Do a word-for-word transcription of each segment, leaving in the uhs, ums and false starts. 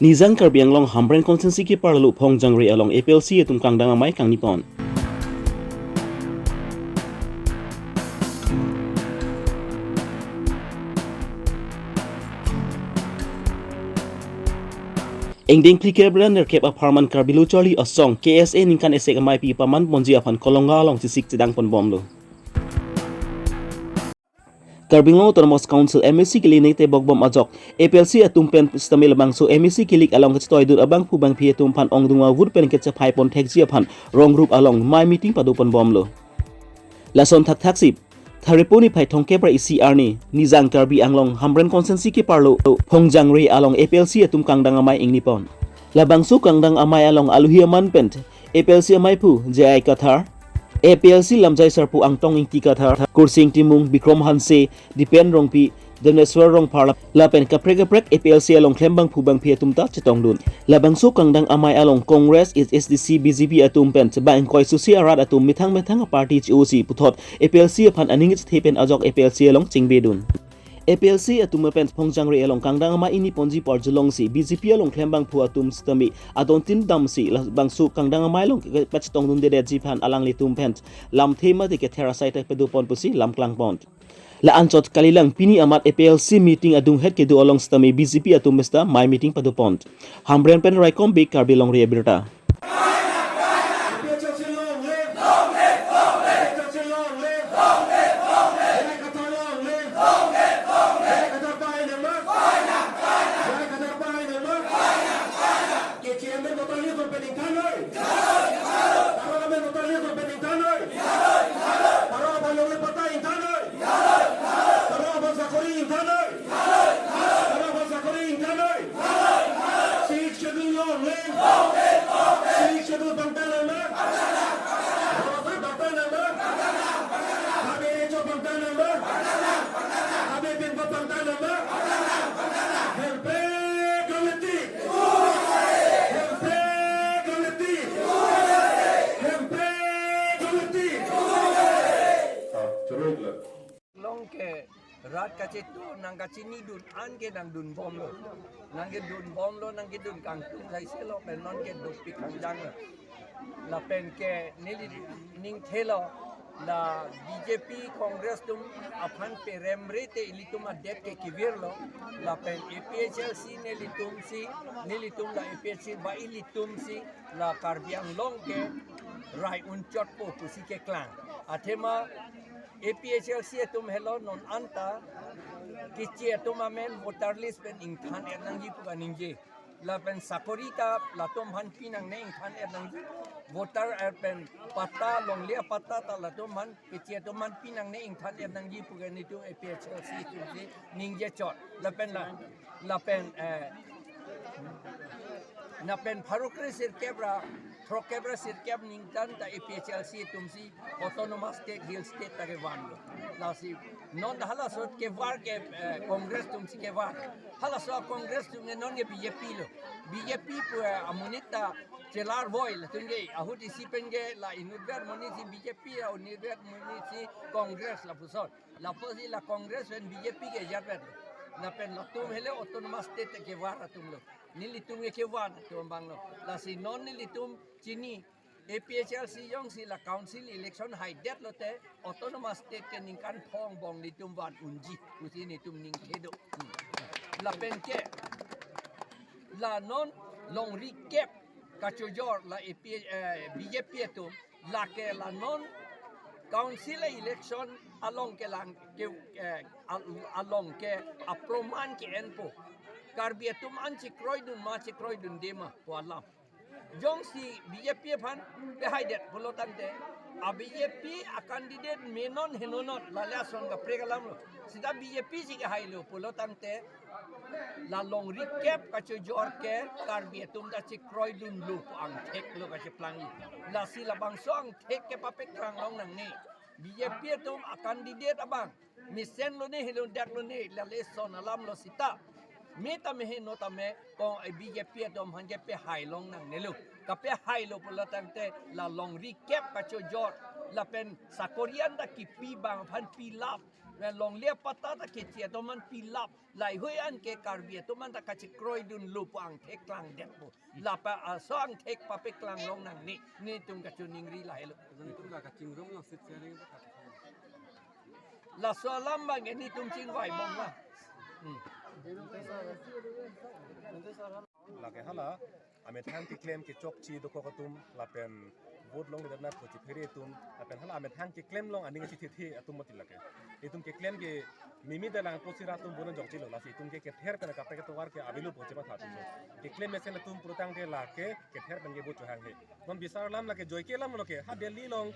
Nijang Karbi Anglong Hamren Constituency keparlo Phongjangre along A P L C atum kangdang amei kangni pon. Ingdeng phlikep ra nerkep apharman Karbi Lo Charli Asong K S A ningkan isi ameipi paman ponji aphan Kolonga along chesik chedang ponbomlo. Karbi Anglong Autonomous Council M A C kilinik tebok bom ajok A P L C atum pen sitame labangso M A C kilik along kachetoidun abangphu bangphi atum aphan ongdung avote pen kachephai pon thekji aphan Rong Group along mei meeting pado ponbomlo. Lason thakthak si Tharipuni phai thomkep ra isi arni Nijang Karbi Anglong Hamren Constituency keparlo Phongjangre along A P L C atum kangdang amei ingni pon. Labangso kangdang amei along aluhi aman pen A P L C ameiphu J I Kathar, A P L C lamjai sarpo Angtong Ingti Kathar, Kursing Timung, Bikrom Hanse, Dipen Rongpi, Demneswar Rongphar lapen kaprek kaprek A P L C along klem bangphu bangphi atum ta chetongdun. Labangso kangdang amei along Congress, H S D C, B J P atum pen chebang ingkoi susi arat atum methang methang aparty che-o si puthot A P L C aphan aning chethe pen ajok A P L C along chingbedun. A P L C atum pen Phongjangre along kangdang amei ingni ponji porjulong si B J P along klem bangphu atum sitame adon tin damsi labangso kangdang amei along kepachetongdun dedetji aphan alanglitum pen lamthe mate kether asai ta pado pon pusi lam klang pon. La anchot kalilang pini amat A P L C meeting adunghet kedo along sitame B J P atum mesta mei meeting pado pon. Hamren pen Raikom Bey, Karbi Longri Abirta. Long ke rat kachetu nangkachinidun an ke nangdunbomlo. Nangkedunbomlo, nangkedun kangtung saiselo pen non ke dopik kangjanglo. Lapen ke neli ningthelo la B J P Congress atum aphan peremre te ilitum adet ke kevirlo. Lapen A P H L C nelitum si, nelitum la A P H C ba ilitum si la Karbi Anglong ke rai unchotpo pusi keklang. Athema A P H L C atum helo non anta keche atum amen voter list pen ingthan-et nangji pu kaningje. Lapen sakori ta latum aphan pinangne ingthan-et nangji. Voter, eh, pen patta, longle apatta ta latum aphan keche atum aphan pinangne ingthan-et nangji pu ke nelitum A P H L C atum si ningje chot. Lapen la, lapen, eh, lapen pharo kre sirkep ra, throkkep ra sirkep ningkan ta A P H L C atum si Autonomous State, Hill State ta kevanlo. Lasi non halaso kevar ke, eh, Congress atum si kevar. Halaso Congress atum ke non ke B J P lo. B J P pu, eh, amonit ta chelar voi latum ke ahut isi pen ke la inutvet amonit si B J P, inutvet amonit si Congress lapuson. Lapusi la Congress pen B J P ke jatvetlo. Lapen latum helo Autonomous State kevar atumlo. Nelitum ke kevan atum abanglo. Lasi non nelitum chini A P H L C jongsi la council election haidet lote Autonomous State ke ningkan phong bong nelitum van unji pusi nelitum ningthedo. Hmm. Lapen ke la non longri kep kachojor la A P, eh, B J P atum lake la non council election along kelang ke, eh, al-, along ke aproman ke-enpo. Karbi atum an chekroidun ma chekroidunde ma pu alam. Jongsi B J P aphan pehaidet pulo tangte, a B J P a candidate me non heno non, lale ason kaprek alamlo. Seta B J P si kehailo pulo tangte, la longri kep kachojor ke Karbi atum ta chekroidunlo pu angthek lo kacheplangji. Lasi labangso angthek ke papeklang long nangne. B J P atum a candidate abang mesen lone, helun dak lone, lale son alamlo seta. Me tame heno tame ko, eh, B J P atum aphan kepehai long nangnelo. Kapehailo pulo tangte la longri kep kachojor Lapen sakori an ta kipi abang aphan pilap. Lapen longle apatta ta keche atum aphan pilap. Laheihui an ke Karbi atum aphan ta kachekroidunlo pu angthek klangdetpo. Lapen laso angthek papeklang long nangne. Netum kachiningri lahelo. Netum la kachingrum lo sit sharing ta kachingrum. Laso alam abang netum chingvai bom la. Hmm. Lake hala, amethang keklem kechokche dokok atum, lapen vote longledet nangpo chiphere atum, lapen hala amethang keklem along aning chethethe atum mati lake. Itum keklem ke mimi dalang posi rat atum vote jokchelo, lasi itum ke kether pen kaprek ketovar ke avelo pu chematha atumlo. Keklem mesen atum pulotangte lake kether pen ke vote chohanghe. Non bisar alam lake joike alam loke, ha Delhi along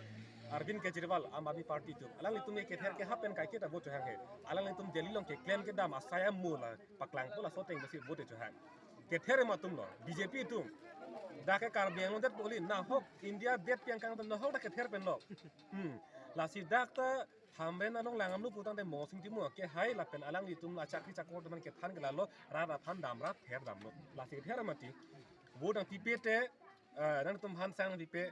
Arvind Kejriwal, Aam Aadmi Party atum. Alanglitum ke kether ke ha pen kaike ta vote chohanghe. Alanglitum Delhi along keklem kedam asai amo la paklangpo, laso ateng pensi vote chohang. Kether ma atumlo, B J P atum. Dak ke Karbi Anglong det poli, nahok India det piang kang atum nahok dak kether penlo. Hmm. Lasi dak ta Hamren along langdamlo pulotangte Monsing Timung ke hai lapen alanglitum achakri chakor atum aphan kethan ke lalo, rat aphan dam rat ther damlo. Lasi kether mati. Vote nangpipe te, eh, nangtum aphan sang nangpipe,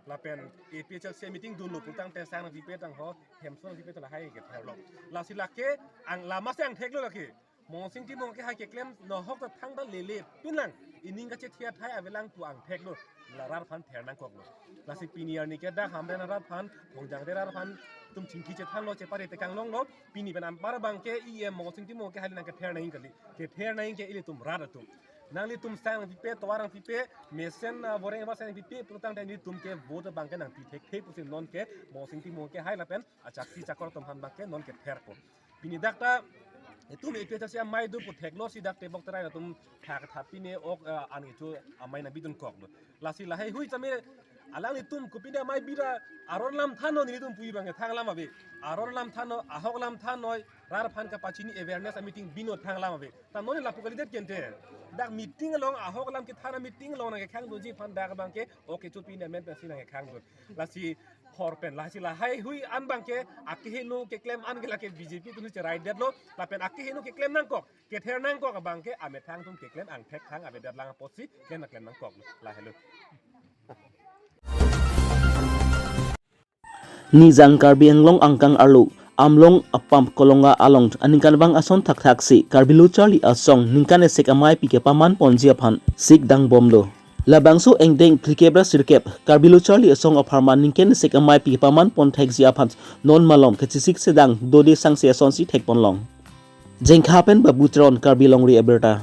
lapen A P H L C meeting dunlo pulotangte sang nangpipe tangho, hemso nangpipe ta lahai ketherlo. Lasi lake ang lama si angtheklo lake. Monsing Timung ke hai keklem nahok ta thangta lele pinlang. Ining kachethe athai avelang pu angtheklo. La rat aphan ther nangkoklo. Lasi pini arni ke dak Hamren arat aphan, Thongjang arat aphan, itum chingki chethanlo, chepare tekang longlo. Pini pen anpar abang ke E M Monsing Timung ke hali nangkether nangji kali. Kether nangji ke ilitum rat atum. Nanglitum sang nangpipe, tovar nangpipe, mesen, ah, voreng ava sang nangpipe, pulotangte nelitum ke vote abang ke nangpi thekthe pusi non ke Monsing Timung ke hai lapen achakri chakor atum aphan abang ke non ketherpo. Pini dak ta itum A P H L C amei do pu theklo si dak tebok terai atum thak thap pine ok, ah, an kecho amei nangbidunkoklo. Lasi laheihui tame alanglitum kopine amei bira aron alam thannon, nelitum pu abang ke thang alam ave. Aron alam thannon, ahok alam thannon, rat aphan kapachini awareness a meeting binnon thang alam ave. Ta non lapu kalidet kente. Dak meeting along ahok alam kethan a meeting along nangkekhangdunji aphan dak abang ke ok kecho pine amen pensi nangkekhangdun. Lasi hor pen, lasi laheihui an abang ke akeheno keklem an ke lake B J P atum cheraidetlo, lapen akeheno keklem nangkok, kether nangkok abang ke amethang atum keklem angthek thang avedet lang apotsi klem na klem nangkok lahelo. Nijang Karbi Anglong angkang arlo Amlong apam Kolonga along aningkanvang ason thakthaksi Karbi Lo Charli Asong ningkan esek ameipi kepaman ponji aphan sikdang bomlo. Labangso angdeng phlikep ra sirkep Karbi Lo Charli Asong apharman ningkan esek ameipi kepaman pon thekji aphan non malom kachesik sedang dode sangse asonsi thekponlong. Jengkha pen Babu Teron, Karbi Longri Abirta.